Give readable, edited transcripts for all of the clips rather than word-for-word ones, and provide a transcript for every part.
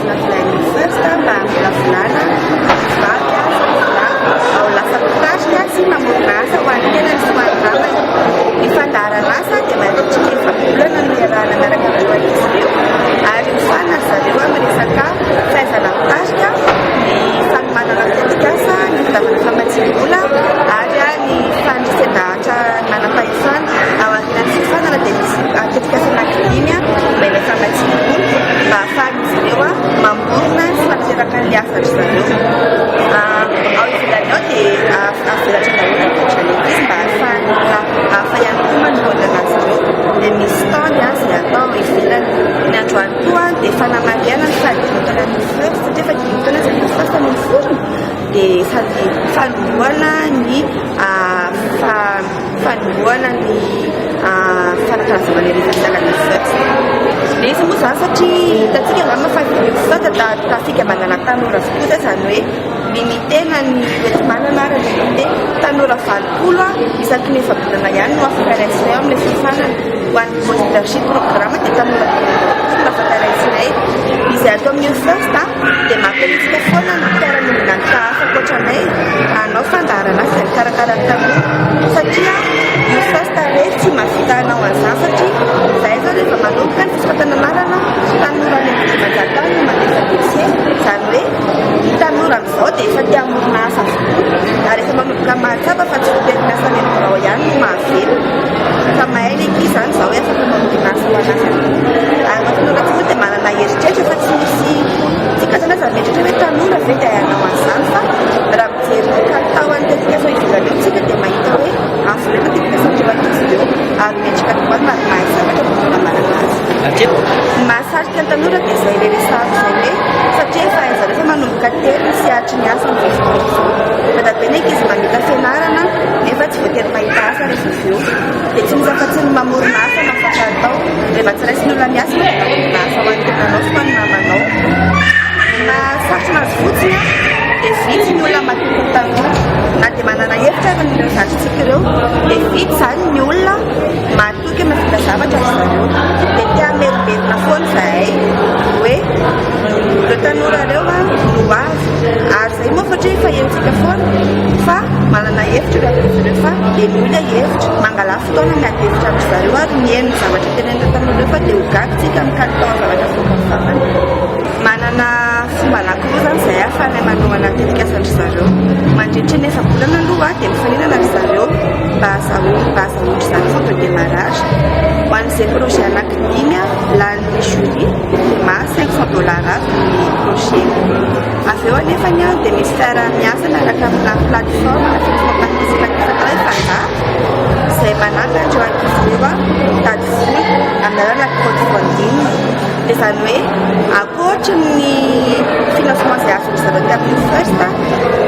Famatsiana vola YouFirst mba hamolavolana vavy sy lehilahy ao lasa mpitarika sy mamorona asa ho an'ny tenany sy ho an'ny namany. Ny fandaharan'asa dia mandritry ny efa-bolana no iarahana miaraka amin'ireo ankizy ireo ary ofanina ry zareo amin'ny resaka fahaizana mitarika, ny fanomanana tetikasa, ny fitadiavana famatsiam-bola ary ny fandrisen-dahatra ny manam-pahefana. Ao aorianan'ny fiofanana dia misy tetikasa anankidimy omena famatsiam-bola mba ahafahan'izy ireo mamorona sy manatanteraka ny asan-dry zareo. Ao ivelany ao dia avelatra daholo ny projet-n'ny ankizy mba ahafahan'ny olona hafa ihany koa manohana azy ireo. Dia misy stand izay atao ivelany. Ny androany koa dia fanamarihana ny fahadimy taonan'ny First satria efa dimy taona izay ny First no niforona dia sady fanombohana ny fanombohana ny fanakalazana ny anniversaire ny First. Ilay izy moa izany satria hitantsika angamba fa ny First ta fikambanana tanora avokoa izay, izany hoe limité-na ny hoenti-manana ary limité. Tanora 80 isaky ny efa-bolana ihany no afaka raisinay ao amin'ilay fiofanana. Ho an'ny Boys Leadership Programme dia tanora 25 no afaka raisinay. Izay atao amin'ny First dia mampirisika foana ny mpiara-miombon'antoka hafa ankoatra anay hanao fandaharan'asa izay mikarakara ny tanora satria io First irery tsy mahavita hanao an'izany satria izahay izao rehefa manomboka ny fisoratana anarana, tanora any amin'ny 500 any no mandefa dossier, izany hoe ny tanora amin'izao dia efa te hamorona asa avokoa ary efa manomboka mahatsapa fa tsy voatery miasa any amin'ny birao ihany no mahavelona fa mahay ny ankizy izany izao hoe afaka mamorona asa ho an'azy ihany koa. Ary ny tanora koa dia manana eritreritra fa tsy misy tsika izany aza mieritreritra hoe tanora ve dia hanao an'izany fa raha mijery ny kalitaon'ny tetikasa ivelany eo tsika dia mahita hoe avo lenta tetikasa ireo ankizy ireo ary mendrika tokoa ary mahay zavatra no mbola manana azy. Ny mahasarika ny tanora dia izay ilay resahako izay hoe satria efa hain-jareo fa manomboka tery ny sehatry ny asa amin'izao fotoana izao. Be dia be ny ankizy mamita fianarana nefa tsy voatery mahita asa rehefa avy eo. Dia tsy misy afa-tsy ny mamorona asa no afaka atao. Rehefa tsy raisin'ny olona miasa ianao dia mamorona asa ho an'ny tenanao sy ho an'ny namanao. Ny mahasarotra azy fotsiny dia vitsy ny olona matoky ny tanora. Na dia manana hevitra aza ireo zandrintsika ireo dia vitsy izany ny olona matoky mahavita zavatra ry zareo. Dia te hamerimberina foana izahay hoe ireo tanora ireo no ho avy. Ary izay moa satria efa henontsika foana fa manana hevitra ireo ankizy ireo fa henoy ilay hevitra. Mangalà fotoana miady hevitra amin-dry zareo ary mihaino ny zavatra tenenin'ireo tanora ireo fa dia ho gaga isika amin'ny kalitaon'ny zavatra avoakan'ny vavany. Manana fomba anankiroa izany izahay ahafahanay manohana ny tetikasan-dry zareo. Mandritra ny efa-bolana aloha dia mifaninana ry zareo mba hahazahoan mba hahazahoan-dry zareo fonds de démarrage. Ho an'izay projet anankidimy lanin'ny jury dia mahazo 500 dollars avy ny projet. Avy eo anefany dia misy fiaraha-miasa miaraka amina plateforme na financement participatif atao hoe Fanda izay manampy an'ireo ankizy ireo hitady vola amin'ny alalan'ny crowdfunding. Dia izany hoe ankoatry ny financement izay azon-dry zareo tamin'ny First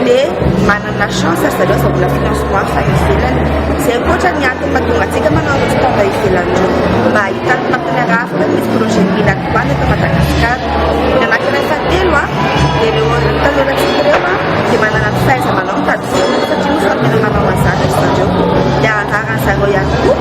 dia manana chance ry zareo azahoana financement hafa ivelany. Izay ankoatra ny antony mahatonga antsika manao ireo stand ivelany ireo mba hahitan'ny partenaire hafa hoe misy projet mila tohanana eto Madagasikara. Ny anankiray fahatelo dia ireo tanorantsika ireo dia manana ny fahaiza-manao mitady vola satria moa samy tena manao an'izany ry zareo. Dia anjaran'ny zareo ihany koa.